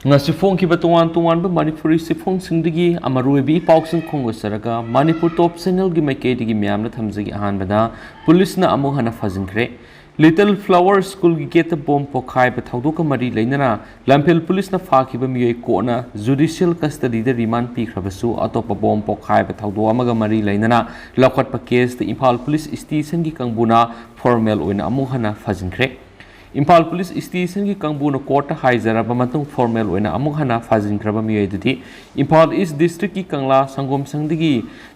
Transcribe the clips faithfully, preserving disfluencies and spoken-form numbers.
ꯉꯁꯤ ꯐꯣꯡꯈꯤꯕ ꯇꯣꯉꯥꯟ ꯇꯣꯉꯥꯟꯕ ꯃꯅꯤꯄꯨꯔꯤ ꯆꯦꯐꯣꯡꯁꯤꯡꯗꯒꯤ ꯑꯃꯔꯣꯏꯕꯤ ꯄꯥꯎꯁꯤꯡ ꯈꯣꯡꯗꯁꯔꯒ ꯃꯅꯤꯄꯨꯔ ꯇꯣꯞ ꯆꯦꯅꯦꯜꯒꯤ ꯃꯥꯏꯀꯩꯗꯒꯤ ꯃꯌꯥꯝꯅ ꯊꯝꯖꯒꯦ꯫ ꯑꯍꯥꯟꯕꯗ ꯄꯨꯂꯤꯁꯅ ꯑꯃꯨꯛ ꯍꯟꯅ ꯐꯥꯖꯤꯟꯈ꯭ꯔꯦ꯫ ꯂꯤꯇꯜ ꯐ꯭ꯂꯥꯋꯔ ꯁ꯭ꯀꯨꯜꯒꯤ ꯒꯦꯠꯇ ꯕꯣꯝ ꯄꯣꯈꯥꯏꯕ ꯊꯧꯗꯣꯛꯀ ꯃꯔꯤ ꯂꯩꯅꯅ ꯂꯝꯐꯦꯜ ꯄꯨꯂꯤꯁꯅ ꯐꯥꯈꯤꯕ ꯃꯤꯑꯣꯏ ꯀꯣꯟꯅ ꯖꯨꯗꯤꯁꯤꯌꯦꯜ ꯀꯁꯇꯗꯤꯗ ꯔꯤꯃꯥꯟ ꯄꯤꯈ꯭ꯔꯕꯁꯨ, ꯑꯇꯣꯞꯄ ꯕꯣꯝ ꯄꯣꯈꯥꯏꯕ ꯊꯧꯗꯣꯛ ꯑꯃꯒ ꯃꯔꯤ ꯂꯩꯅꯅ ꯂꯧꯈꯠꯄ ꯀꯦꯁꯇ ꯏꯝꯐꯥꯜ ꯄꯨꯂꯤꯁ ꯁ꯭ꯇꯦꯁꯟꯒꯤ ꯀꯥꯡꯕꯨꯅ ꯐꯣꯔꯃꯦꯜ ꯑꯣꯏꯅ ꯑꯃꯨꯛ ꯍꯟꯅ ꯐꯥꯖꯤꯟꯈ꯭ꯔꯦ꯫ ꯏꯝꯐꯥꯜ ꯄꯨꯂꯤꯁ ꯁ꯭ꯇꯦꯁꯟꯒꯤ ꯀꯥꯡꯕꯨꯅ ꯀꯣꯔꯠꯇ ꯍꯥꯏꯖꯔꯕ ꯃꯇꯨꯡ ꯐꯣꯔꯃꯦꯜ ꯑꯣꯏꯅ ꯑꯃꯨꯛ ꯍꯟꯅ ꯐꯥꯖꯤꯟꯈ꯭ꯔꯕ ꯃꯤꯑꯣꯏ ꯑꯗꯨꯗꯤ ꯏꯝꯐꯥꯜ ꯏꯁ ꯗꯤꯁꯇ꯭ꯔꯤꯛꯀꯤ ꯀꯪꯂꯥ ꯁꯪꯒꯣꯝ ꯁꯪꯗꯒꯤ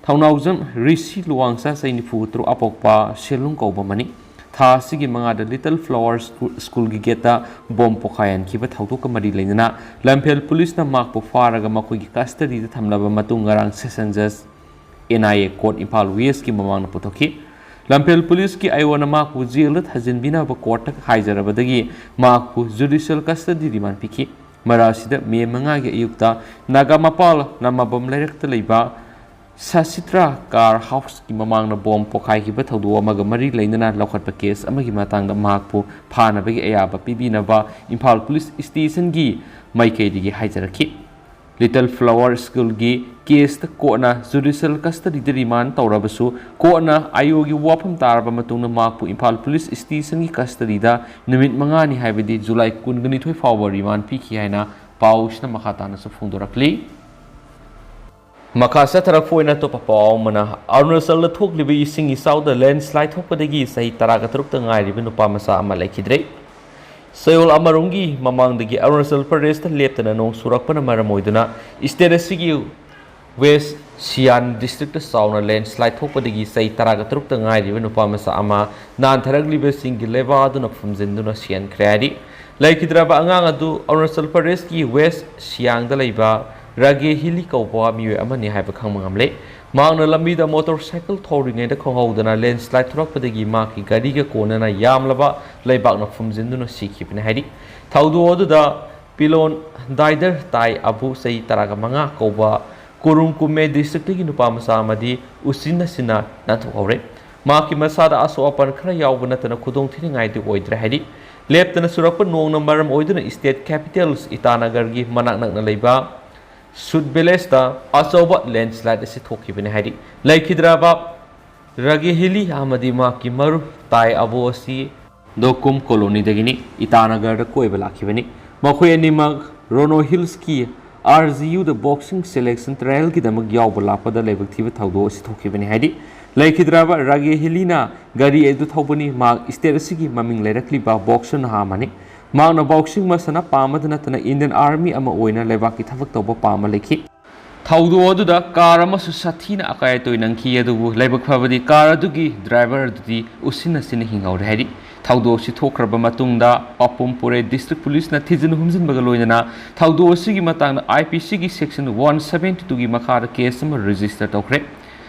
ꯊꯧꯅꯥꯎꯖꯝ ꯔꯤꯁꯤ ꯂꯨꯋꯥꯡꯁꯥ ꯆꯍꯤ ꯅꯤꯐꯨ ꯇꯔꯨꯛ ꯑꯄꯣꯛꯄ ꯁꯦꯂꯨꯡ ꯀꯧꯕ ꯑꯃꯅꯤ꯫ ꯊꯥ ꯑꯁꯤꯒꯤ ꯃꯉꯥꯗ ꯂꯤꯇꯜ ꯐ꯭ꯂꯥꯋꯔ ꯁ꯭ꯀꯨ-, ꯁ꯭ꯀꯨꯜꯒꯤ ꯒꯦꯠꯇ ꯕꯣꯝ ꯄꯣꯈꯥꯏꯍꯟꯈꯤꯕ ꯊꯧꯗꯣꯛꯀ ꯃꯔꯤ ꯂꯩꯅꯅ ꯂꯝꯐꯦꯜ ꯄꯨꯂꯤꯁꯅ ꯃꯍꯥꯛꯄꯨ ꯐꯥꯔꯒ ꯃꯈꯣꯏꯒꯤ ꯀꯁꯇꯗꯤꯗ ꯊꯝꯂꯕ ꯃꯇꯨꯡ ꯉꯔꯥꯡ ꯁꯦꯁꯟ ꯖꯖ N I A court Imphal ꯋꯦꯁꯀꯤ ꯃꯃꯥꯡꯗ ꯄꯨꯊꯣꯛꯈꯤ꯫ ꯂꯝꯐꯦꯜ ꯄꯨꯂꯤꯁꯀꯤ ꯑꯥꯏ ꯑꯣꯅ ꯃꯍꯥꯛꯄꯨ ꯖꯦꯜꯗ ꯊꯥꯖꯤꯟꯕꯤꯅꯕ ꯀꯣꯔꯠꯇ ꯍꯥꯏꯖꯔꯕꯗꯒꯤ ꯃꯍꯥꯛꯄꯨ ꯖꯨꯗꯤꯁꯤꯌꯦꯜ ꯀꯁꯇꯗꯤ ꯔꯤꯃꯥꯟ ꯄꯤꯈꯤ꯫ ꯃꯔꯛ ꯑꯁꯤꯗ ꯃꯦ ꯃꯉꯥꯒꯤ ꯑꯌꯨꯛꯇ ꯅꯥꯒꯥꯃꯄꯥꯜ ꯅꯃꯥꯕꯝ ꯂꯩꯔꯛꯇ ꯂꯩꯕ ꯁꯁꯤꯇ꯭ꯔꯥ ꯀꯥꯔ ꯍꯥꯎꯁꯀꯤ ꯃꯃꯥꯡꯗ ꯕꯣꯝ ꯄꯣꯈꯥꯏꯈꯤꯕ ꯊꯧꯗꯣꯛ ꯑꯃꯒ ꯃꯔꯤ ꯂꯩꯅꯅ ꯂꯧꯈꯠꯄ ꯀꯦꯁ ꯑꯃꯒꯤ ꯃꯇꯥꯡꯗ ꯃꯍꯥꯛꯄꯨ ꯐꯥꯅꯕꯒꯤ ꯑꯌꯥꯕ ꯄꯤꯕꯤꯅꯕ ꯏꯝꯐꯥꯜ ꯄꯨꯂꯤꯁ ꯁ꯭ꯇꯦꯁꯟꯒꯤ ꯃꯥꯏꯀꯩꯗꯒꯤ ꯍꯥꯏꯖꯔꯛꯈꯤ꯫ ꯂꯤꯇꯜ ꯐ꯭ꯂꯥꯋꯔ ꯁ꯭ꯀꯨꯜꯒꯤ ꯀꯦꯁꯇ ꯀꯣꯔꯠꯅ ꯖꯨꯗꯤꯁꯤꯌꯦꯜ ꯀꯁꯇꯗꯤꯗ ꯔꯤꯃꯥꯟ ꯇꯧꯔꯕꯁꯨ, ꯀꯣꯔꯠꯅ ꯑꯥꯏ ꯑꯣꯒꯤ ꯋꯥꯐꯝ ꯇꯥꯔꯕ ꯃꯇꯨꯡꯗ ꯃꯍꯥꯛꯄꯨ ꯏꯝꯐꯥꯜ ꯄꯨꯂꯤꯁ ꯁ꯭ꯇꯦꯁꯟꯒꯤ ꯀꯁꯇꯗꯤꯗ ꯅꯨꯃꯤꯠ ꯃꯉꯥꯅꯤ, ꯍꯥꯏꯕꯗꯤ ꯖꯨꯂꯥꯏ ꯀꯨꯟꯒ ꯅꯤꯊꯣꯏ ꯐꯥꯎꯕ ꯔꯤꯃꯥꯟ ꯄꯤꯈꯤ ꯍꯥꯏꯅ ꯄꯥꯎꯁꯤꯅ ꯃꯈꯥ ꯇꯥꯅꯁꯨ ꯐꯣꯡꯗꯣꯔꯛꯂꯤ꯫ ꯃꯈꯥ ꯆꯠꯊꯔꯛꯄ ꯑꯣꯏꯅ ꯑꯇꯣꯞꯄ ꯄꯥꯎ ꯑꯃꯅ, ꯑꯔꯨꯅꯥꯆꯜꯗ ꯊꯣꯛꯂꯤꯕ ꯏꯁꯤꯡ ꯏꯆꯥꯎꯗ ꯂꯦꯟꯁ꯭ꯂꯥꯏꯗ ꯊꯣꯛꯄꯗꯒꯤ ꯆꯍꯤ ꯇꯔꯥꯒ ꯇꯔꯨꯛꯇ ꯉꯥꯏꯔꯤꯕ ꯅꯨꯄꯥ ꯃꯆꯥ ꯑꯃ ꯂꯩꯈꯤꯗ꯭ꯔꯦ꯫ ꯆꯌꯣꯜ ꯑꯃꯔꯣꯝꯒꯤ ꯃꯃꯥꯡꯗꯒꯤ ꯑꯔꯨꯅꯥꯆꯜ ꯄ꯭ꯔꯗꯦꯁꯇ ꯂꯦꯞꯇꯅ ꯅꯣꯡ ꯆꯨꯔꯛꯄꯅ ꯃꯔꯝ ꯑꯣꯏꯗꯨꯅ ꯁ꯭ꯇꯦꯠ ꯑꯁꯤꯒꯤ ꯋꯦꯁ ꯁꯤꯌꯥꯟ ꯗꯤꯁꯇ꯭ꯔꯤꯛꯇ ꯆꯥꯎꯅ ꯂꯦꯟꯁ꯭ꯂꯥꯏꯗ ꯊꯣꯛꯄꯗꯒꯤ ꯆꯍꯤ ꯇꯔꯥꯒ ꯇꯔꯨꯛꯇ ꯉꯥꯏꯔꯤꯕ ꯅꯨꯄꯥ ꯃꯆꯥ ꯑꯃ ꯅꯥꯟꯊꯔꯛꯂꯤꯕꯁꯤꯡꯒꯤ ꯂꯩꯕꯥꯛ ꯑꯗꯨꯅ ꯐꯨꯝꯖꯤꯟꯗꯨꯅ ꯁꯤꯍꯟꯈ꯭ꯔꯦ ꯍꯥꯏꯔꯤ꯫ ꯂꯩꯈꯤꯗ꯭ꯔꯕ ꯑꯉꯥꯡ ꯑꯗꯨ ꯑꯔꯨꯅꯥꯆꯜ ꯄ꯭ꯔꯗꯦꯁꯀꯤ ꯋꯦꯁ ꯁꯤꯌꯥꯡꯗ ꯂꯩꯕ ꯔꯥꯒꯦ ꯍꯤꯂꯤ ꯀꯧꯕ ꯃꯤꯑꯣꯏ ꯑꯃꯅꯤ ꯍꯥꯏꯕ ꯈꯪꯕ ꯉꯝꯂꯦ꯫ ꯃꯍꯥꯛꯅ ꯂꯝꯕꯤꯗ ꯃꯣꯇꯣꯔ ꯁꯥꯏꯀꯜ ꯊꯧꯔꯤꯉꯩꯗ ꯈꯪꯍꯧꯗꯅ ꯂꯦꯟꯁ꯭ꯂꯥꯏꯗ ꯊꯣꯔꯛꯄꯗꯒꯤ ꯃꯍꯥꯛꯀꯤ ꯒꯥꯔꯤꯒ ꯀꯣꯟꯅꯅ ꯌꯥꯝꯂꯕ ꯂꯩꯕꯥꯛꯅ ꯐꯨꯝꯖꯤꯟꯗꯨꯅ ꯁꯤꯈꯤꯕꯅꯤ ꯍꯥꯏꯔꯤ꯫ ꯊꯧꯗꯣꯛ ꯑꯗꯨꯗ ꯄꯤꯂꯣꯟ ꯗꯥꯏꯗꯔ ꯇꯥꯏ ꯑꯕꯨ ꯆꯍꯤ ꯇꯔꯥꯒ ꯃꯉꯥ ꯀꯧꯕ ꯀꯨꯔꯨꯡ ꯀꯨꯃꯦ ꯗꯤꯁꯇ꯭ꯔꯤꯛꯇꯒꯤ ꯅꯨꯄꯥ ꯃꯆꯥ ꯑꯃꯗꯤ ꯎꯆꯤꯟ ꯅꯥꯆꯤꯟꯅ ꯅꯥꯟꯊꯣꯛꯍꯧꯔꯦ꯫ ꯃꯍꯥꯛꯀꯤ ꯃꯁꯥꯗ ꯑꯁꯣꯛ ꯑꯄꯟ ꯈꯔ ꯌꯥꯎꯕ ꯅꯠꯇꯅ ꯈꯨꯗꯣꯡ ꯊꯤꯅꯤꯡꯉꯥꯏꯗꯤ ꯑꯣꯏꯗ꯭ꯔꯦ ꯍꯥꯏꯔꯤ꯫ ꯂꯦꯞꯇꯅ ꯆꯨꯔꯛꯄ ꯅꯣꯡꯅ ꯃꯔꯝ ꯑꯣꯏꯗꯨꯅ state capital ꯏꯇꯥꯅꯒꯔꯒꯤ ꯃꯅꯥꯛ ꯅꯛꯅ ꯂꯩꯕ ꯁꯨꯠ ꯚꯤꯂꯦꯖꯇ ꯑꯆꯧꯕ ꯂꯦꯟꯁꯂꯥꯏꯠ ꯑꯁꯤ ꯊꯣꯛꯈꯤꯕꯅꯤ ꯍꯥꯏꯔꯤ꯫ ꯂꯩꯈꯤꯗ꯭ꯔꯕ ꯔꯒꯦꯍꯤꯂꯤ ꯑꯃꯗꯤ ꯃꯍꯥꯛꯀꯤ ꯃꯔꯨꯞ ꯇꯥꯏ ꯑꯕꯣ ꯑꯁꯤ ꯗꯣꯀꯨꯝ ꯀꯣꯂꯣꯅꯤꯗꯒꯤꯅꯤ꯫ ꯏꯇꯥꯅꯒꯔꯗ ꯀꯣꯏꯕ ꯂꯥꯛꯈꯤꯕꯅꯤ꯫ ꯃꯈꯣꯏ ꯑꯅꯤꯃꯛ ꯔꯣꯅꯣ ꯍꯤꯜꯁꯀꯤ R G U ꯗ boxing selection trial ꯒꯤꯗꯃꯛ ꯌꯥꯎꯕ ꯂꯥꯛꯄꯗ ꯂꯥꯏꯕꯛ ꯊꯤꯕ ꯊꯧꯗꯣꯛ ꯑꯁꯤ ꯊꯣꯛꯈꯤꯕꯅꯤ ꯍꯥꯏꯔꯤ꯫ ꯂꯩꯈꯤꯗ꯭ꯔꯕ ꯔꯒꯦꯍꯤꯂꯤꯅ ꯒꯥꯔꯤ ꯑꯗꯨ ꯊꯧꯕꯅꯤ꯫ ꯃꯍꯥꯛ state ꯑꯁꯤꯒꯤ ꯃꯃꯤꯡ ꯂꯩꯔꯛꯂꯤꯕ boxer ꯅꯍꯥ ꯑꯃꯅꯤ꯫ ꯃꯍꯥꯛꯅ boxing ꯃꯁꯥꯟꯅ ꯄꯥꯝꯕꯗ ꯅꯠꯇꯅ Indian Army ꯑꯃ ꯑꯣꯏꯅ ꯂꯩꯕꯥꯛꯀꯤ ꯊꯕꯛ ꯇꯧꯕ ꯄꯥꯝꯕ ꯂꯩꯈꯤ꯫ ꯊꯧꯗꯣꯛ ꯑꯗꯨꯗ car ꯑꯃꯁꯨ ꯁꯥꯊꯤꯅ ꯑꯀꯥꯏ ꯑꯇꯣꯏ ꯅꯪꯈꯤ, ꯑꯗꯨꯕꯨ ꯂꯥꯏꯕꯛ ꯐꯕꯗꯤ car ꯑꯗꯨꯒꯤ driver ꯑꯗꯨꯗꯤ ꯎꯁꯤꯟ ꯅꯥꯁꯤꯟꯅ ꯍꯤꯡꯍꯧꯔꯦ ꯍꯥꯏꯔꯤ꯫ ꯊꯧꯗꯣꯛ ꯑꯁꯤ ꯊꯣꯛꯈ꯭ꯔꯕ ꯃꯇꯨꯡꯗ ꯄꯥꯄꯨꯝ ꯄꯨꯔꯦ district police ꯅ ꯊꯤꯖꯤꯟ ꯍꯨꯝꯖꯤꯟꯕꯒ ꯂꯣꯏꯅꯅ ꯊꯧꯗꯣꯛ ꯑꯁꯤꯒꯤ ꯃꯇꯥꯡꯗ I P C ꯒꯤ section one seventy two ꯒꯤ ꯃꯈꯥꯗ case ꯑꯃ register ꯇꯧꯈ꯭ꯔꯦ꯫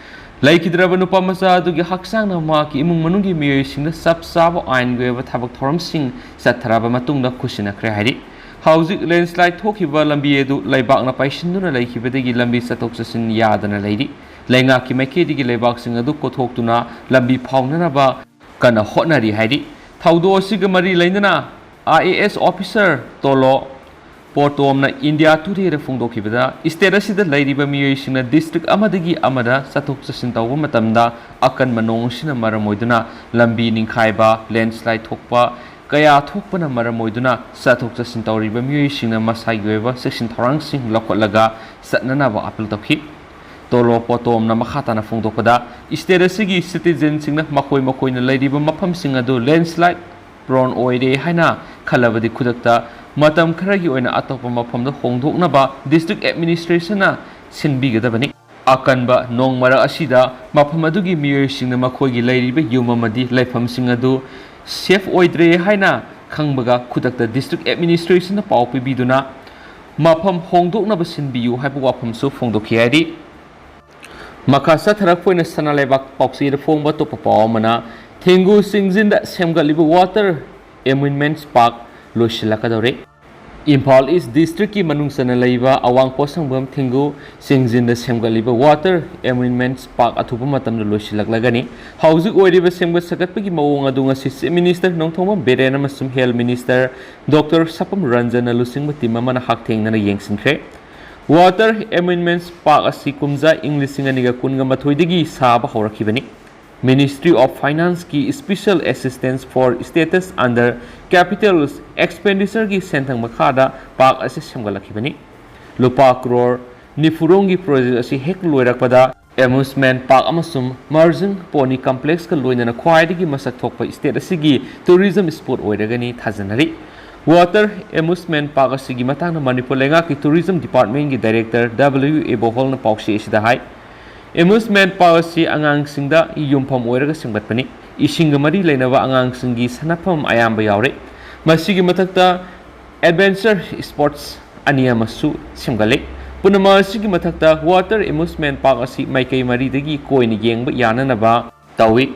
ꯂꯩꯈꯤꯗ꯭ꯔꯕ ꯅꯨꯄꯥ ꯃꯆꯥ ꯑꯗꯨꯒꯤ ꯍꯛꯆꯥꯡꯅ ꯃꯍꯥꯛꯀꯤ ꯏꯃꯨꯡ ꯃꯅꯨꯡꯒꯤ ꯃꯤꯑꯣꯏꯁꯤꯡꯗ ꯆꯞ ꯆꯥꯕ ꯑꯥꯏꯟꯒꯤ ꯑꯣꯏꯕ ꯊꯕꯛ ꯊꯧꯔꯝꯁꯤꯡ ꯆꯠꯊꯔꯕ ꯃꯇꯨꯡꯗ ꯈꯨꯠꯁꯤꯟꯅꯈ꯭ꯔꯦ ꯍꯥꯏꯔꯤ꯫ ꯍꯧꯖꯤꯛ ꯂꯦꯟꯁꯂꯥꯏꯠ ꯊꯣꯛꯈꯤꯕ ꯂꯝꯕꯤ ꯑꯗꯨ ꯂꯩꯕꯥꯛꯅ ꯄꯥꯏꯁꯤꯟꯗꯨꯅ ꯂꯩꯈꯤꯕꯗꯒꯤ ꯂꯝꯕꯤ ꯆꯠꯊꯣꯛ ꯆꯠꯁꯤꯟ ꯌꯥꯗꯅ ꯂꯩꯔꯤ꯫ ꯂꯩꯉꯥꯛꯀꯤ ꯃꯥꯏꯀꯩꯗꯒꯤ ꯂꯩꯕꯥꯛꯁꯤꯡ ꯑꯗꯨ ꯀꯣꯊꯣꯛꯇꯨꯅ ꯂꯝꯕꯤ ꯐꯥꯎꯅꯅꯕ ꯀꯟꯅ ꯍꯣꯠꯅꯔꯤ ꯍꯥꯏꯔꯤ꯫ ꯊꯧꯗꯣꯛ ꯑꯁꯤꯒ ꯃꯔꯤ ꯂꯩꯅꯅ I A S officer ꯇꯣꯂꯣ ꯄꯣꯇꯣꯝꯅ India Today the ꯐꯣꯡꯗꯣꯛꯈꯤꯕꯗ, state ꯑꯁꯤꯗ ꯂꯩꯔꯤꯕ ꯃꯤꯑꯣꯏꯁꯤꯡꯅ district ꯑꯃꯗꯒꯤ ꯑꯃꯗ ꯆꯠꯊꯣꯛ ꯆꯠꯁꯤꯟ ꯇꯧꯕ ꯃꯇꯝꯗ ꯑꯀꯟꯕ ꯅꯣꯡ ꯑꯁꯤꯅ ꯃꯔꯝ ꯑꯣꯏꯗꯨꯅ ꯂꯝꯕꯤ ꯅꯤꯡꯈꯥꯏꯕ, ꯂꯦꯟꯁꯂꯥꯏꯠ ꯊꯣꯛꯄ ꯀꯌꯥ ꯊꯣꯛꯄꯅ ꯃꯔꯝ ꯑꯣꯏꯗꯨꯅ ꯆꯠꯊꯣꯛ ꯆꯠꯁꯤꯟ ꯇꯧꯔꯤꯕ ꯃꯤꯑꯣꯏꯁꯤꯡꯅ ꯃꯁꯥꯒꯤ ꯑꯣꯏꯕ ꯆꯦꯛꯁꯤꯟ ꯊꯧꯔꯥꯡꯁꯤꯡ ꯂꯧꯈꯠꯂꯒ ꯆꯠꯅꯅꯕ appeal ꯇꯧꯈꯤ꯫ ꯇꯣꯂꯣ ꯄꯣꯇꯣꯝꯅ ꯃꯈꯥ ꯇꯥꯅ ꯐꯣꯡꯗꯣꯛꯄꯗ, state ꯑꯁꯤꯒꯤ citizenꯁꯤꯡꯅ ꯃꯈꯣꯏ ꯃꯈꯣꯏꯅ ꯂꯩꯔꯤꯕ ꯃꯐꯝꯁꯤꯡ ꯑꯗꯨ ꯂꯦꯟꯁꯂꯥꯏꯠ prone ꯑꯣꯏꯔꯦ ꯍꯥꯏꯅ ꯈꯜꯂꯕꯗꯤ ꯈꯨꯗꯛꯇ ꯃꯇꯝ ꯈꯔꯒꯤ ꯑꯣꯏꯅ ꯑꯇꯣꯞꯄ ꯃꯐꯝꯗ ꯍꯣꯡꯗꯣꯛꯅꯕ district administrationꯅ ꯁꯤꯟꯕꯤꯒꯗꯕꯅꯤ꯫ ꯑꯀꯟꯕ ꯅꯣꯡ ꯃꯔꯛ ꯑꯁꯤꯗ ꯃꯐꯝ ꯑꯗꯨꯒꯤ ꯃꯤꯑꯣꯏꯁꯤꯡꯅ ꯃꯈꯣꯏꯒꯤ ꯂꯩꯔꯤꯕ ꯌꯨꯝ ꯑꯃꯗꯤ ꯂꯩꯐꯝꯁꯤꯡ ꯑꯗꯨ safe ꯑꯣꯏꯗ꯭ꯔꯦ ꯍꯥꯏꯅ ꯈꯪꯕꯒ ꯈꯨꯗꯛꯇ district administrationꯗ ꯄꯥꯎ ꯄꯤꯕꯤꯗꯨꯅ ꯃꯐꯝ ꯍꯣꯡꯗꯣꯛꯅꯕ ꯁꯤꯟꯕꯤꯌꯨ ꯍꯥꯏꯕ ꯋꯥꯐꯝꯁꯨ ꯐꯣꯡꯗꯣꯛꯈꯤ ꯍꯥꯏꯔꯤ꯫ ꯃꯈꯥ ꯆꯠꯊꯔꯛꯄ ꯑꯣꯏꯅ ꯁꯅꯥ ꯂꯩꯕꯥꯛ ꯄꯥꯎꯆꯦꯗ ꯐꯣꯡꯕ ꯑꯇꯣꯞꯄ ꯄꯥꯎ ꯑꯃꯅ, ꯊꯦꯡꯒꯨ ꯆꯤꯡꯖꯤꯟꯗ ꯁꯦꯝꯒꯠꯂꯤꯕ water amusement park ꯂꯣꯏꯁꯤꯜꯂꯛꯀꯗꯧꯔꯦ꯫ ꯏꯝꯐꯥꯜ ꯏꯁ ꯗꯤꯁꯇ꯭ꯔꯤꯛꯀꯤ ꯃꯅꯨꯡ ꯆꯟꯅ ꯂꯩꯕ ꯑꯋꯥꯡ ꯄꯣꯠꯁꯪꯕꯝ ꯊꯤꯡꯒꯨ ꯁꯤꯡꯖꯤꯟꯗ ꯁꯦꯝꯒꯠꯂꯤꯕ ꯋꯥꯇꯔ ꯑꯦꯃ꯭ꯌꯨꯖꯃꯦꯟꯠꯁ ꯄꯥꯔꯛ ꯑꯊꯨꯕ ꯃꯇꯝꯗ ꯂꯣꯏꯁꯤꯜꯂꯛꯂꯒꯅꯤ꯫ ꯍꯧꯖꯤꯛ ꯑꯣꯏꯔꯤꯕ ꯁꯦꯝꯒꯠ ꯁꯥꯒꯠꯄꯒꯤ ꯃꯑꯣꯡ ꯑꯗꯨ ꯉꯁꯤ ꯆꯤꯐ ꯃꯤꯅꯤꯁꯇꯔ ꯅꯣꯡꯊꯣꯝꯕꯝ ꯕꯤꯔꯦꯟ ꯑꯃꯁꯨꯡ ꯍꯦꯜꯊ ꯃꯤꯅꯤꯁꯇꯔ ꯗꯣꯛꯇꯔ ꯁꯄꯝ ꯔꯟꯖꯟꯅ ꯂꯨꯆꯤꯡꯕ ꯇꯤꯝ ꯑꯃꯅ ꯍꯛꯊꯦꯡꯅꯅ ꯌꯦꯡꯁꯤꯟꯈ꯭ꯔꯦ꯫ ꯋꯥꯇꯔ ꯑꯦꯃ꯭ꯌꯨꯖꯃꯦꯟꯠꯁ ꯄꯥꯔꯛ ꯑꯁꯤ ꯀꯨꯝꯖꯥ ꯏꯪ ꯂꯤꯁꯤꯡ ꯑꯅꯤꯒ ꯀꯨꯟꯒ ꯃꯥꯊꯣꯏꯗꯒꯤ ꯁꯥꯕ ꯍꯧꯔꯛꯈꯤꯕꯅꯤ꯫ Ministry of Financeꯀꯤ Special Assistance for States under Capital Expenditureꯒꯤ ꯁꯦꯟꯊꯪ ꯃꯈꯥꯗ ꯄꯥꯔꯛ ꯑꯁꯤ ꯁꯦꯝꯒꯠꯂꯛꯈꯤꯕꯅꯤ꯫ ꯂꯨꯄꯥ ꯀ꯭ꯔꯣꯔ ꯅꯤꯐꯨꯔꯣꯝꯒꯤ ꯄ꯭ꯔꯣꯖꯦꯛ ꯑꯁꯤ ꯍꯦꯛ ꯂꯣꯏꯔꯛꯄꯗ ꯑꯦꯃ꯭ꯌꯨꯖꯃꯦꯟꯠ ꯄꯥꯔꯛ ꯑꯃꯁꯨꯡ ꯃꯔꯖꯤꯡ ꯄꯣꯅꯤ ꯀꯝꯄ꯭ꯂꯦꯛꯁꯀ ꯂꯣꯏꯅꯅ ꯈ꯭ꯋꯥꯏꯗꯒꯤ ꯃꯁꯛ ꯊꯣꯛꯄ ꯁ꯭ꯇꯦꯠ ꯑꯁꯤꯒꯤ ꯇꯨꯔꯤꯖꯝ ꯁ꯭ꯄꯣꯠ ꯑꯣꯏꯔꯒꯅꯤ ꯊꯥꯖꯅꯔꯤ꯫ ꯋꯥꯇꯔ ꯑꯦꯃ꯭ꯌꯨꯖꯃꯦꯟꯠ ꯄꯥꯔꯛ ꯑꯁꯤꯒꯤ ꯃꯇꯥꯡꯗ ꯃꯅꯤꯄꯨꯔ ꯂꯩꯉꯥꯛꯀꯤ ꯇꯨꯔꯤꯖꯝ ꯗꯤꯄꯥꯔꯠꯃꯦꯟꯠꯀꯤ ꯗꯥꯏꯔꯦꯛꯇꯔ ꯗꯕ꯭ꯂꯤꯎ ꯑꯦ ꯕꯣꯍꯣꯜꯅ ꯄꯥꯎꯆꯦ ꯑꯁꯤꯗ ꯍꯥꯏ, ꯑꯦꯃ꯭ꯌꯨꯖꯃꯦꯟꯠ ꯄꯥꯔꯛ ꯑꯁꯤ ꯑꯉꯥꯡꯁꯤꯡꯗ ꯌꯨꯝꯐꯝ ꯑꯣꯏꯔꯒ ꯁꯦꯝꯒꯠꯄꯅꯤ꯫ ꯏꯁꯤꯡꯒ ꯃꯔꯤ ꯂꯩꯅꯕ ꯑꯉꯥꯡꯁꯤꯡꯒꯤ ꯁꯥꯟꯅꯐꯝ ꯑꯌꯥꯝꯕ ꯌꯥꯎꯔꯦ꯫ ꯃꯁꯤꯒꯤ ꯃꯊꯛꯇ ꯑꯦꯗꯚꯦꯟꯆꯔ ꯁ꯭ꯄꯣꯔꯠꯁ ꯑꯅꯤ ꯑꯃꯁꯨ ꯁꯦꯝꯒꯠꯂꯦ꯫ ꯄꯨꯝꯅꯃꯛ ꯑꯁꯤꯒꯤ ꯃꯊꯛꯇ ꯋꯥꯇꯔ ꯑꯦꯃ꯭ꯌꯨꯖꯃꯦꯟꯠ ꯄꯥꯔꯛ ꯑꯁꯤ ꯃꯥꯏꯀꯩ ꯃꯔꯤꯗꯒꯤ ꯀꯣꯏꯅ ꯌꯦꯡꯕ ꯌꯥꯅꯅꯕ ꯇꯧꯏ꯫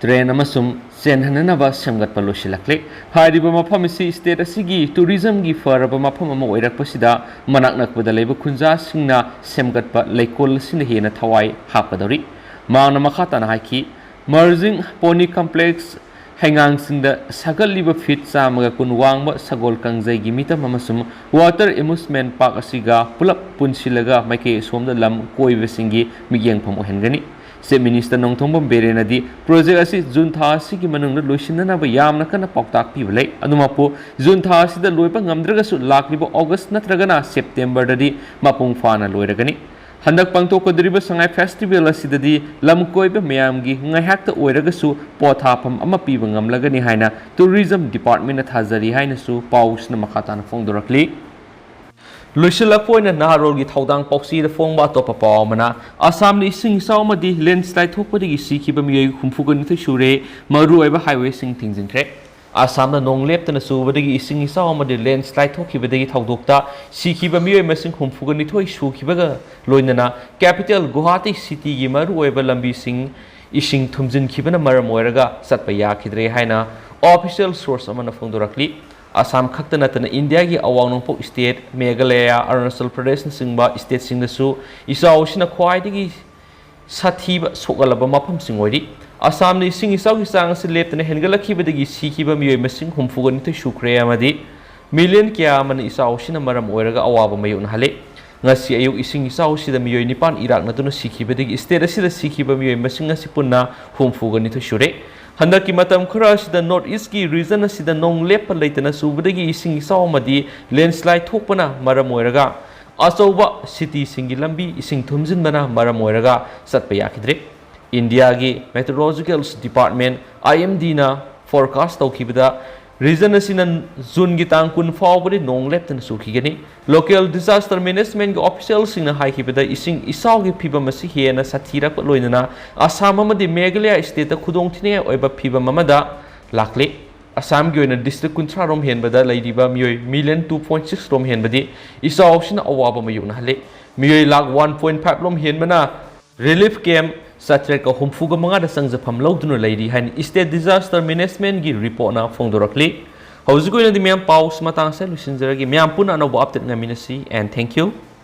ꯇ꯭ꯔꯦꯟ ꯑꯃꯁꯨꯡ ꯆꯦꯟꯍꯟꯅꯅꯕ ꯁꯦꯝꯒꯠꯄ ꯂꯣꯏꯁꯤꯜꯂꯛꯂꯦ꯫ ꯍꯥꯏꯔꯤꯕ ꯃꯐꯝ ꯑꯁꯤ ꯁ꯭ꯇꯦꯠ ꯑꯁꯤꯒꯤ ꯇꯨꯔꯤꯖꯝꯒꯤ ꯐꯔꯕ ꯃꯐꯝ ꯑꯃ ꯑꯣꯏꯔꯛꯄꯁꯤꯗ ꯃꯅꯥꯛ ꯅꯛꯄꯗ ꯂꯩꯕ ꯈꯨꯟꯖꯥꯁꯤꯡꯅ ꯁꯦꯝꯒꯠꯄ ꯂꯩꯀꯣꯜ ꯑꯁꯤꯅ ꯍꯦꯟꯅ ꯊꯋꯥꯏ ꯍꯥꯞꯀꯗꯧꯔꯤ꯫ ꯃꯍꯥꯛꯅ ꯃꯈꯥ ꯇꯥꯅ ꯍꯥꯏꯈꯤ, ꯃꯔꯖꯤꯡ ꯄꯣꯅꯤ ꯀꯝꯄ꯭ꯂꯦꯛꯁ ꯍꯩꯉꯥꯡꯁꯤꯡꯗ ꯁꯥꯒꯠꯂꯤꯕ ꯐꯤꯠ ꯆꯥꯝꯃꯒ ꯀꯨꯟ ꯋꯥꯡꯕ ꯁꯒꯣꯜ ꯀꯥꯡꯖꯩꯒꯤ ꯃꯤꯇꯝ ꯑꯃꯁꯨꯡ ꯋꯥꯇꯔ ꯑꯦꯃ꯭ꯌꯨꯖꯃꯦꯟꯠ ꯄꯥꯔꯛ ꯑꯁꯤꯒ ꯄꯨꯂꯞ ꯄꯨꯟꯁꯤꯜꯂꯒ ꯃꯥꯏꯀꯩ ꯑꯁꯣꯝꯗ ꯂꯝ ꯀꯣꯏꯕꯁꯤꯡꯒꯤ ꯃꯤꯠꯌꯦꯡꯐꯝ ꯑꯣꯏꯍꯟꯒꯅꯤ꯫ ꯆꯤꯐ ꯃꯤꯅꯤꯁꯇꯔ ꯅꯣꯡꯊꯣꯝꯕꯝ ꯕꯤꯔꯦꯟꯅꯗꯤ ꯄ꯭ꯔꯣꯖꯦꯛ ꯑꯁꯤ ꯖꯨꯟ ꯊꯥ ꯑꯁꯤꯒꯤ ꯃꯅꯨꯡꯗ ꯂꯣꯏꯁꯤꯟꯅꯅꯕ ꯌꯥꯝꯅ ꯀꯟꯅ ꯄꯥꯎꯇꯥꯛ ꯄꯤꯕ ꯂꯩ꯫ ꯑꯗꯨꯃꯛꯄꯨ ꯖꯨꯟ ꯊꯥ ꯑꯁꯤꯗ ꯂꯣꯏꯕ ꯉꯝꯗ꯭ꯔꯒꯁꯨ ꯂꯥꯛꯂꯤꯕ ꯑꯣꯒꯁ ꯅꯠꯇ꯭ꯔꯒꯅ ꯁꯦꯞꯇꯦꯝꯕꯔꯗꯗꯤ ꯃꯄꯨꯡ ꯐꯥꯅ ꯂꯣꯏꯔꯒꯅꯤ꯫ ꯍꯟꯗꯛ ꯄꯥꯡꯊꯣꯛꯀꯗꯧꯔꯤꯕ ꯁꯉꯥꯏ ꯐꯦꯁꯇꯤꯚꯦꯜ ꯑꯁꯤꯗꯗꯤ ꯂꯝ ꯀꯣꯏꯕ ꯃꯌꯥꯝꯒꯤ ꯉꯥꯏꯍꯥꯛꯇ ꯑꯣꯏꯔꯒꯁꯨ ꯄꯣꯊꯥꯐꯝ ꯑꯃ ꯄꯤꯕ ꯉꯝꯂꯒꯅꯤ ꯍꯥꯏꯅ ꯇꯨꯔꯤꯖꯝ ꯗꯤꯄꯥꯔꯠꯃꯦꯟꯅ ꯊꯥꯖꯔꯤ ꯍꯥꯏꯅꯁꯨ ꯄꯥꯎꯁꯤꯅ ꯃꯈꯥ ꯇꯥꯅ ꯐꯣꯡꯗꯣꯔꯛꯂꯤ꯫ ꯂꯣꯏꯁꯤꯜꯂꯛꯄ ꯑꯣꯏꯅ ꯅꯍꯥꯔꯣꯜꯒꯤ ꯊꯧꯗꯥꯡ ꯄꯥꯎꯆꯦꯗ ꯐꯣꯡꯕ ꯑꯇꯣꯞꯄ ꯄꯥꯎ ꯑꯃꯅ, ꯑꯁꯥꯝꯗ ꯏꯁꯤꯡ ꯏꯆꯥꯎ ꯑꯃꯗꯤ ꯂꯦꯟꯁ꯭ꯂꯥꯏꯗ ꯊꯣꯛꯄꯗꯒꯤ ꯁꯤꯈꯤꯕ ꯃꯤꯑꯣꯏ ꯍꯨꯝꯐꯨꯒ ꯅꯤꯊꯣꯏ ꯁꯨꯔꯦ꯫ ꯃꯔꯨꯑꯣꯏꯕ ꯍꯥꯏꯋꯦꯁꯤꯡ ꯊꯤꯡꯖꯤꯟꯈ꯭ꯔꯦ꯫ ꯑꯁꯥꯝꯗ ꯅꯣꯡ ꯂꯦꯞꯇꯅ ꯆꯨꯕꯗꯒꯤ ꯏꯁꯤꯡ ꯏꯆꯥꯎ ꯑꯃꯗꯤ ꯂꯦꯟꯁ꯭ꯂꯥꯏꯗ ꯊꯣꯛꯈꯤꯕꯗꯒꯤ ꯊꯧꯗꯣꯛꯇ ꯁꯤꯈꯤꯕ ꯃꯤꯑꯣꯏ ꯃꯁꯤꯡ ꯍꯨꯝꯐꯨꯒ ꯅꯤꯊꯣꯏ ꯁꯨꯈꯤꯕꯒ ꯂꯣꯏꯅꯅ ꯀꯦꯄꯤꯇꯦꯜ ꯒꯨꯋꯥꯍꯥꯇꯤ ꯁꯤꯇꯤꯒꯤ ꯃꯔꯨꯑꯣꯏꯕ ꯂꯝꯕꯤꯁꯤꯡ ꯏꯁꯤꯡ ꯊꯨꯝꯖꯤꯟꯈꯤꯕꯅ ꯃꯔꯝ ꯑꯣꯏꯔꯒ ꯆꯠꯄ ꯌꯥꯈꯤꯗ꯭ꯔꯦ ꯍꯥꯏꯅ ꯑꯣꯐꯤꯁꯤꯌꯦꯜ ꯁꯣꯔꯁ ꯑꯃꯅ ꯐꯣꯡꯗꯣꯔꯛꯂꯤ꯫ ꯑꯁꯥꯝ ꯈꯛꯇ ꯅꯠꯇꯅ ꯏꯟꯗꯤꯌꯥꯒꯤ ꯑꯋꯥꯡ ꯅꯣꯡꯄꯣꯛ state ꯃꯦꯘꯥꯂꯌꯥ, ꯑꯔꯨꯅꯥꯆꯜ ꯄ꯭ꯔꯗꯦꯁꯅꯆꯤꯡꯕ stateꯁꯤꯡꯗꯁꯨ ꯏꯆꯥꯎ ꯑꯁꯤꯅ ꯈ꯭ꯋꯥꯏꯗꯒꯤ ꯁꯥꯊꯤꯕ ꯁꯣꯛꯍꯜꯂꯕ ꯃꯐꯝꯁꯤꯡ ꯑꯣꯏꯔꯤ꯫ ꯑꯁꯥꯝꯗ ꯏꯁꯤꯡ ꯏꯆꯥꯎꯒꯤ ꯆꯥꯡ ꯑꯁꯤ ꯂꯦꯞꯇꯅ ꯍꯦꯟꯒꯠꯂꯛꯈꯤꯕꯗꯒꯤ ꯁꯤꯈꯤꯕ ꯃꯤꯑꯣꯏ ꯃꯁꯤꯡ ꯍꯨꯝꯐꯨꯒ ꯅꯤꯊꯣꯏ ꯁꯨꯈ꯭ꯔꯦ ꯑꯃꯗꯤ million ꯀꯌꯥ ꯑꯃꯅ ꯏꯆꯥꯎ ꯑꯁꯤꯅ ꯃꯔꯝ ꯑꯣꯏꯔꯒ ꯑꯋꯥꯕ ꯃꯥꯌꯣꯛꯅꯍꯜꯂꯦ꯫ ꯉꯁꯤ ꯑꯌꯨꯛ ꯏꯁꯤꯡ ꯏꯆꯥꯎ ꯑꯁꯤꯗ ꯃꯤꯑꯣꯏ ꯅꯤꯄꯥꯟ ꯏꯔꯥꯛꯅꯗꯨꯅ ꯁꯤꯈꯤꯕꯗꯒꯤ state ꯑꯁꯤꯗ ꯁꯤꯈꯤꯕ ꯃꯤꯑꯣꯏ ꯃꯁꯤꯡ ꯑꯁꯤ ꯄꯨꯟꯅ ꯍꯨꯝꯐꯨꯒ ꯅꯤꯊꯣꯏ ꯁꯨꯔꯦ꯫ ꯍꯟꯗꯛꯀꯤ ꯃꯇꯝ ꯈꯔ ꯑꯁꯤꯗ North Eastꯀꯤ region ꯑꯁꯤꯗ ꯅꯣꯡ ꯂꯦꯞꯄ ꯂꯩꯇꯅ ꯆꯨꯕꯗꯒꯤ ꯏꯁꯤꯡ ꯏꯆꯥꯎ ꯑꯃꯗꯤ landslide ꯊꯣꯛꯄꯅ ꯃꯔꯝ ꯑꯣꯏꯔꯒ ꯑꯆꯧꯕ cityꯁꯤꯡꯒꯤ ꯂꯝꯕꯤ ꯏꯁꯤꯡ ꯊꯨꯝꯖꯤꯟꯕꯅ ꯃꯔꯝ ꯑꯣꯏꯔꯒ ꯆꯠꯄ ꯌꯥꯈꯤꯗ꯭ꯔꯦ꯫ ꯏꯟꯗꯤꯌꯥꯒꯤ Meteorological Department, IMDꯅ forecast ꯇꯧꯈꯤꯕꯗ region ꯑꯁꯤꯅ Juneꯒꯤ ꯇꯥꯡ ꯀꯨꯟ ꯐꯥꯎꯕꯗꯤ ꯅꯣꯡ ꯂꯦꯞꯇꯅ ꯆꯨꯈꯤꯒꯅꯤ꯫ Local disaster managementꯀꯤ officialꯁꯤꯡꯅ ꯍꯥꯏꯈꯤꯕꯗ ꯏꯁꯤꯡ ꯏꯆꯥꯎꯒꯤ ꯐꯤꯕꯝ ꯑꯁꯤ ꯍꯦꯟꯅ ꯁꯥꯊꯤꯔꯛꯄ ꯂꯣꯏꯅꯅ ꯑꯁꯥꯝ ꯑꯃꯗꯤ ꯃꯦꯘꯥꯂꯌꯥ stateꯇ ꯈꯨꯗꯣꯡꯊꯤꯅꯤꯡꯉꯥꯏ ꯑꯣꯏꯕ ꯐꯤꯕꯝ ꯑꯃꯗ ꯂꯥꯛꯂꯤ꯫ ꯑꯁꯥꯝꯒꯤ ꯑꯣꯏꯅ district ꯀꯨꯟꯊ꯭ꯔꯥ ꯔꯣꯝ ꯍꯦꯟꯕꯗ ꯂꯩꯔꯤꯕ ꯃꯤꯑꯣꯏ million two point six ꯔꯣꯝ ꯍꯦꯟꯕꯗꯤ ꯏꯆꯥꯎ ꯑꯁꯤꯅ ꯑꯋꯥꯕ ꯃꯥꯌꯣꯛꯅꯍꯜꯂꯤ꯫ ꯃꯤꯑꯣꯏ ꯂꯥꯈ one point five ꯔꯣꯝ ꯍꯦꯟꯕꯅ relief camp ꯆꯥꯇ꯭ꯔꯦꯠꯀ ꯍꯨꯝꯐꯨꯒ ꯃꯉꯥꯗ ꯆꯪꯖꯐꯝ ꯂꯧꯗꯨꯅ ꯂꯩꯔꯤ ꯍꯥꯏꯅ state disaster managementꯀꯤ reportꯅ ꯐꯣꯡꯗꯣꯔꯛꯂꯤ꯫ ꯍꯧꯖꯤꯛ ꯑꯣꯏꯅꯗꯤ ꯃꯌꯥꯝ ꯄꯥꯎꯁꯤ ꯃꯇꯥꯡꯁꯦ ꯂꯣꯏꯁꯤꯟꯖꯔꯒꯦ꯫ ꯃꯌꯥꯝ ꯄꯨꯟꯅ ꯑꯅꯧꯕ update ꯉꯥꯏꯃꯤꯟꯅꯁꯤ, and thank you꯫